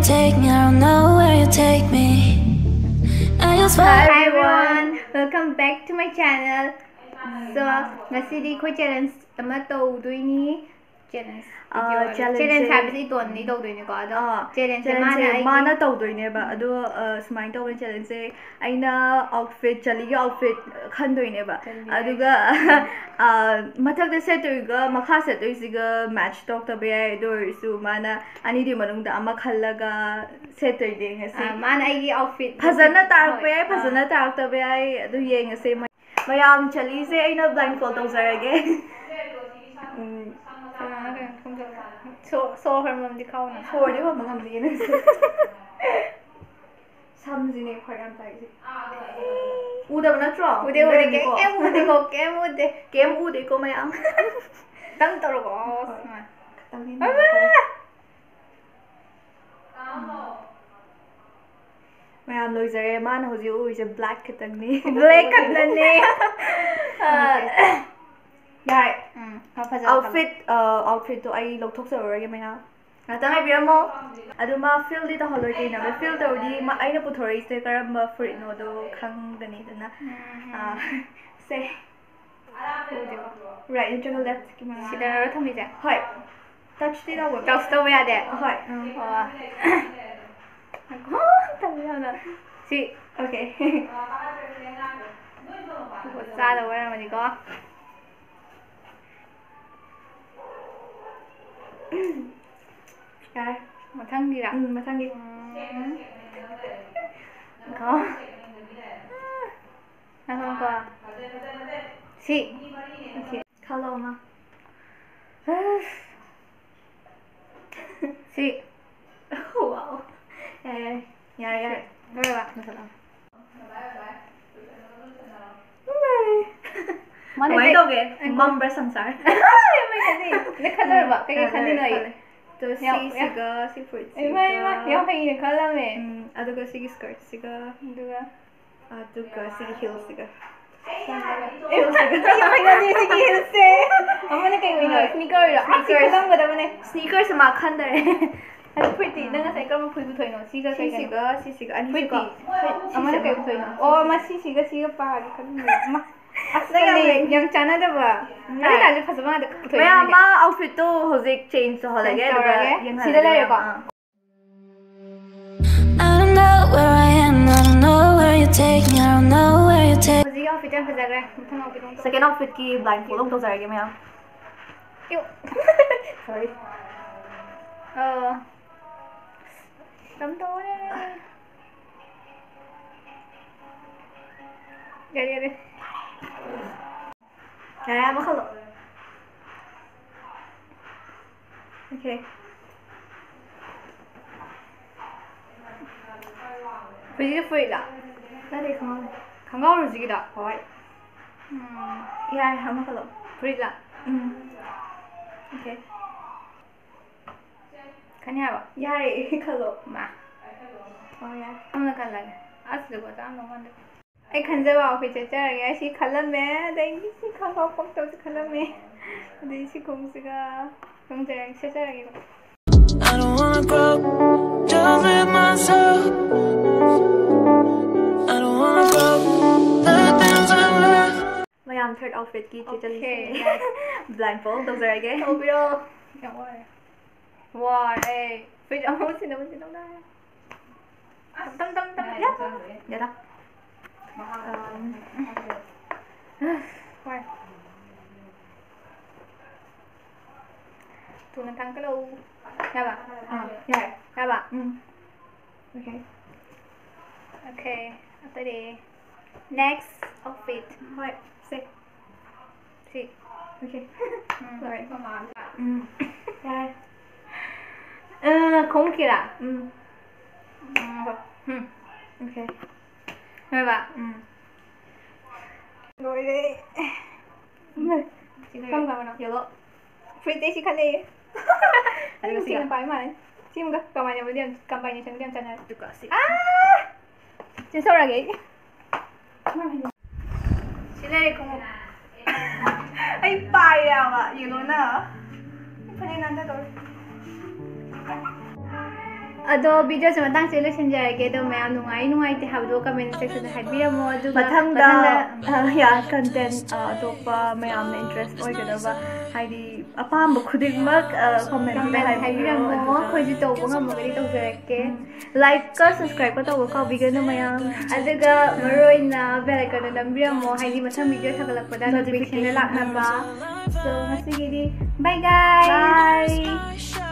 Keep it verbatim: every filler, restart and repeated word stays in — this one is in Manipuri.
Take me, I don't know where you take me. I just Hi want everyone, welcome back to my channel. So, ꯉꯁꯤꯗꯤ ꯑꯩꯈꯣꯏ challenge ꯑꯃ ꯇꯧꯗꯣꯏꯅꯤ. Challenge ꯑꯥ, video- challenge challenge ꯁꯦ- ꯍꯥꯏꯕꯁꯦ ꯏꯇꯣꯟꯗꯤ ꯇꯧꯗꯣꯏꯅꯤꯀꯣ, ꯑꯗꯣ ꯑꯥ, challenge ꯁꯦ challenge ꯃꯥꯅ ꯁꯦ ꯑꯩꯒꯤ- ꯃꯥꯅ ꯇꯧꯗꯣꯏꯅꯦꯕ ꯑꯗꯣ ꯑ, ꯁꯨꯃꯥꯏꯅ ꯇꯧꯕꯅꯤ challenge ꯁꯦ. ꯑꯩꯅ outfit, ꯆꯂꯤꯒꯤ outfit ꯈꯟꯗꯣꯏꯅꯦꯕ. ꯆꯂꯤꯒꯤ ꯑꯗꯨꯒ ꯑ, ꯃꯊꯛꯇ ꯁꯦꯠꯇꯣꯏꯒ ꯃꯈꯥ ꯁꯦꯠꯇꯣꯏꯁꯤꯒ match ꯇꯧꯔꯛꯇꯕ ꯌꯥꯏ. ꯑꯗꯨ ꯑꯣꯏꯔꯁꯨ ꯃꯥꯅ ꯑꯅꯤꯗꯨꯒꯤ ꯃꯅꯨꯡꯗ ꯑꯃ ꯈꯜꯂꯒ ꯁꯦꯠꯇꯣꯏꯅꯦ ꯉꯁꯤ. ꯑꯥ, ꯃꯥꯅ ꯑꯩꯒꯤ outfit ꯐꯖꯅ ꯇꯥꯔꯛꯄ ꯍꯣꯏ, ꯌꯥꯏ, ꯑꯥ. ꯐꯖꯅ ꯇꯥꯔꯛꯇꯕ ꯌꯥꯏ. ꯑꯗꯨ ꯌꯦꯡꯉꯁꯦ. ꯃ- ꯃꯌꯥꯝ, ꯆꯂꯤꯁꯦ ꯑꯩꯅ blindfold ꯇꯧꯖꯔꯒꯦ. ꯎꯝ, ꯑꯥ, ꯀꯩꯅꯣ ꯊꯝꯖꯜꯂꯣ꯫ ꯁꯣ- ꯁꯣꯔ ꯍꯣꯟꯕꯝꯗꯤ ꯈꯥꯎꯅ꯫ ꯁꯣꯔꯗꯤ ꯍꯣꯟꯕ ꯉꯝꯗꯦ ꯅꯪꯁꯦ. ꯁꯝꯁꯤꯅꯦ ꯈ꯭ꯋꯥꯏ ꯌꯥꯝ ꯇꯥꯏꯁꯦ. ꯎꯗꯕ ꯅꯠꯇ꯭ꯔꯣ? ꯎꯗꯦ, ꯎꯗꯦ, ꯎꯗꯕꯅꯤꯀꯣ? ꯀꯩꯝ ꯎꯗꯦꯀꯣ, ꯀꯩꯝ ꯎꯗꯦ꯫ ꯀꯩꯝ ꯎꯗꯦꯀꯣ ꯃꯌꯥꯝ. ꯈꯤꯇꯪ ꯇꯧꯔꯣꯀꯣ꯫ ꯑꯣ, ꯍꯣꯏ. ꯁꯨꯃꯥꯏꯅ꯫ ꯈꯤꯇꯪꯗꯤ ꯑꯃ! ꯅꯨꯡꯉꯥꯏꯇꯦ. ꯃꯌꯥꯝ, ꯂꯣꯏꯖꯔꯦ. ꯃꯥꯅ ꯍꯧꯖꯤꯛ ꯎꯔꯤꯁꯦ black ꯈꯛꯇꯪꯅꯤ. Black ꯈꯛꯇꯅꯦ꯫ ꯑꯥ, ꯌꯥꯔꯦ. ꯎꯝ, ꯈꯔ ꯐꯖꯕ Outfit, ꯑ, outfit ꯇꯣ ꯑꯩ ꯂꯧꯊꯣꯛꯆꯔꯨꯔꯒꯦ ꯃꯌꯥꯝ. ꯉꯥꯛꯇꯪ ꯉꯥꯏꯕꯤꯔꯝꯃꯣ꯫ ꯑꯗꯨ ꯃꯥ feel ꯗꯤ ꯇꯧꯍꯜꯂꯣꯏ, ꯀꯩꯅꯣ? Feel ꯇꯧꯔꯗꯤ ꯃꯥ, ꯑꯩꯅ ꯄꯨꯊꯣꯔꯛꯏꯁꯦ ꯀꯔꯝꯕ ꯐꯨꯔꯤꯠꯅꯣꯗꯣ ꯈꯪꯒꯅꯤꯗꯅ. ꯎꯝ, ꯑꯥ, ꯎꯝ. ꯁꯦ. ꯎꯗꯦꯀꯣ꯫ Right ꯅꯠꯇ꯭ꯔꯒ left ꯀꯤ ꯃꯅꯥꯛ? ꯁꯤꯗꯔꯣ ꯊꯝꯃꯤꯁꯦ? ꯍꯣꯏ. Touch ꯇꯤ ꯇꯧꯒꯅꯨ. Touch ꯇꯧꯕ ꯌꯥꯗꯦ? ꯍꯣꯏ. ꯎꯝ. ꯑꯣ꯫ ꯇꯜꯂꯦ ꯌꯥꯝꯅ꯫ ꯁꯤ Okay. ꯆꯥꯗꯕ ꯑꯣꯏꯔꯝꯃꯅꯤꯀꯣ꯫ ꯌꯥꯔꯦ. ꯃꯊꯪꯒꯤꯔ? ꯎꯝ, ꯃꯊꯪꯒꯤ. ꯎꯝ꯫ ꯀꯣ꯫ ꯉꯥꯏꯈꯣꯀꯣ꯫ ꯁꯤ꯫ ꯈꯜꯂꯣ ꯑꯃ. ꯁꯤ꯫ Wow. ꯌꯥꯔꯦ, ꯌꯥꯔꯦ, ꯌꯥꯔꯦ, ꯌꯥꯔꯦ. ꯂꯣꯏꯔꯕ? ꯂꯣꯏꯁꯜꯂꯣ. ꯃꯥꯅ ꯀꯃꯥꯏꯅ ꯀꯩ- ꯇꯧꯒꯦ? ꯑꯩ- ꯃꯝꯕ꯭ꯔꯥ ꯁꯪꯁꯥꯔ? ꯃꯩ ꯈꯜꯂꯤ꯫ ꯅꯪ ꯈꯜꯂꯨꯔꯕ? ꯀꯩꯀꯩ ꯑ, ꯈꯜꯂꯤꯅꯣ ꯑꯩ? ꯈꯜꯂꯦ. ꯑꯗꯣ ꯌꯥꯝ- ꯁꯤꯁꯤꯒ, ꯁꯤ ꯏꯃꯥ, ꯏꯃꯥ, ꯌꯥꯝ ꯐꯨꯔꯤꯠꯁꯤꯒ. ꯍꯩꯅ ꯈꯜꯂꯝꯃꯦ꯫ ꯎꯝ, ꯑꯗꯨꯒ ꯁꯤꯒꯤ skirtꯁꯤꯒ, ꯑꯗꯨꯒ ꯑꯗꯨꯒ ꯁꯤꯒꯤ heelꯁꯤꯒ. ꯑꯩ ꯌꯥꯝ ꯍꯩꯅꯗꯦ ꯁꯤꯒꯤ heelsꯁꯦ꯫ ꯑꯃꯅ ꯀꯩ ꯑꯣꯏꯅꯣ? Sneaker ꯑꯣꯏꯔꯣ? ꯑꯁ, ꯁꯤ Sneakers. ꯈꯜꯂꯝꯒꯗꯕꯅꯦ꯫ Sneakersꯁꯦ ꯃꯥ ꯈꯟꯗꯔꯦ. ꯑꯗꯨ ꯐꯨꯔꯤꯠꯇꯤ ꯅꯪ ꯉꯁꯥꯏ ꯀꯔꯝꯕ ꯐꯨꯔꯤꯠ ꯄꯨꯊꯣꯛꯏꯅꯣ? ꯁꯤꯒ ꯀꯩꯒꯅꯣ? ꯁꯤꯁꯤꯒ, ꯁꯤꯁꯤꯒ, ꯑꯅꯤꯁꯤꯀꯣ꯫ ꯐꯨꯔꯤꯠꯇꯤ? ꯍꯣꯏ, ꯑꯃꯅ ꯁꯤꯁꯤꯒ꯫ ꯀꯩ ꯄꯨꯊꯣꯛꯏꯅꯣ? ꯑꯣ, ꯑꯃ ꯁꯤꯁꯤꯒ ꯁꯤꯒ ꯄꯥꯒꯦ ꯈꯜꯂꯝꯕꯅꯦ꯫ ꯑꯃ, ꯑꯁ, ꯅꯪ ꯌꯥꯝ ꯀꯔꯤ ꯂꯩ꯫ ꯌꯥꯝ ꯆꯥꯟꯅꯗꯕ꯫ ꯅꯪ ꯍꯥꯏ꯫ ꯇꯥꯜꯂꯦ ꯐꯖꯕ ꯉꯥꯛꯇ ꯄꯨꯊꯣꯛꯏꯅꯦ ꯃꯌꯥꯝ, ꯅꯪꯗꯤ꯫ ꯃꯥ outfitꯇꯣ ꯍꯧꯖꯤꯛ change ꯇꯧꯍꯜꯂꯒꯦ, Change ꯑꯗꯨꯒ ꯇꯧꯔꯒꯦ꯫ ꯌꯦꯡꯍꯜꯂꯒꯦ ꯁꯤꯗ ꯂꯩꯔꯦꯀꯣ? ꯃꯌꯥꯝ, ꯑꯥ꯫ I don't know where I am, I don't know where you take me, I don't know where you take. ꯍꯧꯖꯤꯛꯀꯤ outfitꯁꯦ ꯌꯥꯝ ꯐꯖꯈ꯭ꯔꯦ꯫ ꯃꯊꯪ outfitꯇꯣ ꯑꯃꯨꯛ ꯇꯧ-, second outfitꯀꯤ blindfold ꯑꯃꯨꯛ ꯇꯧꯖꯔꯒꯦ, ꯃꯌꯥꯝ꯫ ꯏꯌꯨ꯫ Sorry꯫ ꯑꯣ꯫ ꯀꯝ ꯇꯧꯔꯦ? ꯌꯥꯔꯦ, ꯌꯥꯔꯦ꯫ ꯌꯥꯔꯦ, ꯑꯃꯈꯛ ꯂꯧ꯫ Okay꯫ ꯍꯧꯖꯤꯛꯀꯤ ꯐꯨꯔꯤꯠꯂꯣ? ꯅꯠꯇꯦ, ꯈꯪꯒꯥꯎꯅꯦ꯫ ꯈꯪꯒꯥꯎꯔꯣ ꯍꯧꯖꯤꯛꯀꯤꯗꯣ? ꯍꯣꯏ꯫ ꯎꯝ꯫ ꯌꯥꯔꯦ, ꯑꯃꯈꯛ ꯂꯧ꯫ ꯐꯨꯔꯤꯠꯂꯣ? ꯎꯝ꯫ Okay꯫ ꯈꯟ ꯌꯥꯔꯕ? ꯌꯥꯔꯦ, ꯈꯜꯂꯣ꯫ ꯃꯥ꯫ ꯑꯣ, ꯌꯥꯔꯦ꯫ ꯑꯃꯅ ꯈꯜꯂꯒꯦ꯫ ꯑꯁ, ꯖꯨꯒꯣꯠ ꯆꯥꯔꯝꯗꯧ ꯃꯥꯟꯗꯦ꯫ ꯑꯩ ꯈꯟꯖꯕ outfitꯁꯦ ꯁꯦꯠꯆꯔꯒꯦ꯫ ꯑꯩ ꯁꯤ ꯈꯜꯂꯝꯃꯦ, ꯑꯗꯩꯗꯤ ꯁꯤ ꯈꯪꯒꯥꯎ ꯄꯛꯇꯕꯁꯨ ꯈꯜꯂꯝꯃꯦ꯫ ꯑꯗꯩ ꯁꯤ ꯈꯣꯡꯎꯞꯁꯤꯒ ꯇꯣꯡꯖꯔꯒꯦ, ꯁꯦꯠꯆꯔꯒꯦꯀꯣ꯫ I don't wanna grow dumb in myself. I don't wanna grow the things I love. ꯃꯌꯥꯝ, third outfitꯀꯤ ꯆꯦ Okay, ꯆꯜꯂꯤꯁꯦ꯫ Blindfold ꯇꯧꯖꯔꯒꯦ꯫ ꯇꯧꯕꯤꯔꯣ꯫ ꯌꯥꯝ ꯋꯥꯔꯦ꯫ ꯋꯥꯔꯦ꯫ ꯐꯨꯔꯤꯠ ꯑꯃꯨꯛ ꯁꯤꯟꯅꯕ ꯁꯤꯟꯅꯕ ꯂꯥꯛꯑꯦ꯫ ꯇꯝ, ꯇꯝ, ꯇꯝ, ꯇꯝ꯫ ꯌꯥꯗ꯫ ꯌꯥꯗ꯫ ꯑꯝ꯫ ꯋꯥꯔꯦ꯫ ꯊꯨꯅ ꯊꯥꯡꯀꯠꯂꯛꯎ꯫ ꯌꯥꯕ? ꯑꯥ, ꯌꯥꯔꯦ꯫ ꯌꯥꯕ? ꯎꯝ꯫ Okay꯫ Okay, ꯑꯇꯩꯗꯤ꯫ Next outfit꯫ ꯍꯣꯏ, ꯁꯦ꯫ ꯁꯤ꯫ Okay꯫ ꯎꯝ꯫ ꯂꯣꯏꯔꯦ꯫ ꯎꯝ꯫ ꯌꯥꯔꯦ꯫ ꯑ, ꯈꯣꯡꯎꯞꯀꯤꯔꯥ? ꯎꯝ꯫ ꯎꯝ, ꯍꯣꯏ꯫ ꯎꯝ꯫ Okay꯫ ꯂꯣꯏꯔꯕ? ꯎꯝ꯫ ꯂꯣꯏꯔꯦ꯫ ꯁꯤ ꯀꯔꯝꯕꯅꯣ? Yellow꯫ ꯐꯨꯔꯤꯠꯇꯤ ꯁꯤ ꯈꯜꯂꯦ꯫ ꯑꯗꯨꯒ ꯁꯤꯒ꯫ ꯁꯤꯅ ꯄꯥꯏ ꯃꯥꯜꯂꯦ꯫ ꯁꯤꯃꯒ combination-ꯕꯨꯗꯤ ꯌꯥꯝ, combination-ꯕꯨꯗꯤ ꯌꯥꯝ ꯆꯥꯟꯅꯔꯦ꯫ ꯑꯗꯨꯒ ꯁꯤ꯫ ꯑꯥ! ꯆꯦꯟꯊꯣꯔꯛꯑꯒꯦ ꯑꯩ꯫ ꯁꯤ ꯂꯩꯔꯦ ꯈꯣꯡꯎꯞ꯫ ꯑꯩ ꯄꯥꯏꯔꯦꯕ, yellow-ꯅ꯫ ꯐꯅꯦꯛ ꯅꯥꯟꯊꯗꯧꯔꯦ꯫ ꯑꯗꯣ videoꯁꯦ ꯃꯇꯥꯡꯁꯦ ꯂꯣꯏꯁꯤꯟꯖꯔꯒꯦ꯫ ꯑꯗꯣ ꯃꯌꯥꯝ ꯅꯨꯡꯉꯥꯏ ꯅꯨꯡꯉꯥꯏꯇꯦ ꯍꯥꯏꯕꯗꯣ comment sectionꯗ ꯍꯥꯏꯕꯤꯔꯝꯃꯣ꯫ ꯑꯗꯨꯒ ꯃꯊꯪꯗ ꯃꯊꯪꯗ ꯌꯥ content ꯑꯇꯣꯞꯄ ꯃꯌꯥꯝꯅ interest ꯑꯣꯏꯒꯗꯕ, ꯍꯥꯏꯗꯤ ꯑꯄꯥꯝꯕ ꯈꯨꯗꯤꯡꯃꯛ comment comment ꯍꯥꯏꯕꯤꯔꯝꯃꯣ꯫ ꯑꯩꯈꯣꯏꯁꯨ ꯇꯧꯕ ꯉꯝꯃꯒꯗꯤ ꯇꯧꯖꯔꯛꯀꯦ꯫ Likeꯀ subscribeꯀ ꯇꯧꯕ ꯀꯥꯎꯕꯤꯒꯅꯨ ꯃꯌꯥꯝ꯫ ꯑꯗꯨꯒ ꯃꯔꯨꯑꯣꯏꯅ bell iconꯗ ꯅꯝꯕꯤꯔꯝꯃꯣ, ꯍꯥꯏꯗꯤ ꯃꯊꯪ video ꯊꯥꯒꯠꯂꯛꯄꯗ notificationꯗ ꯂꯥꯛꯅꯕ꯫ So ꯉꯁꯤꯒꯤꯗꯤ bye guys꯫ Bye꯫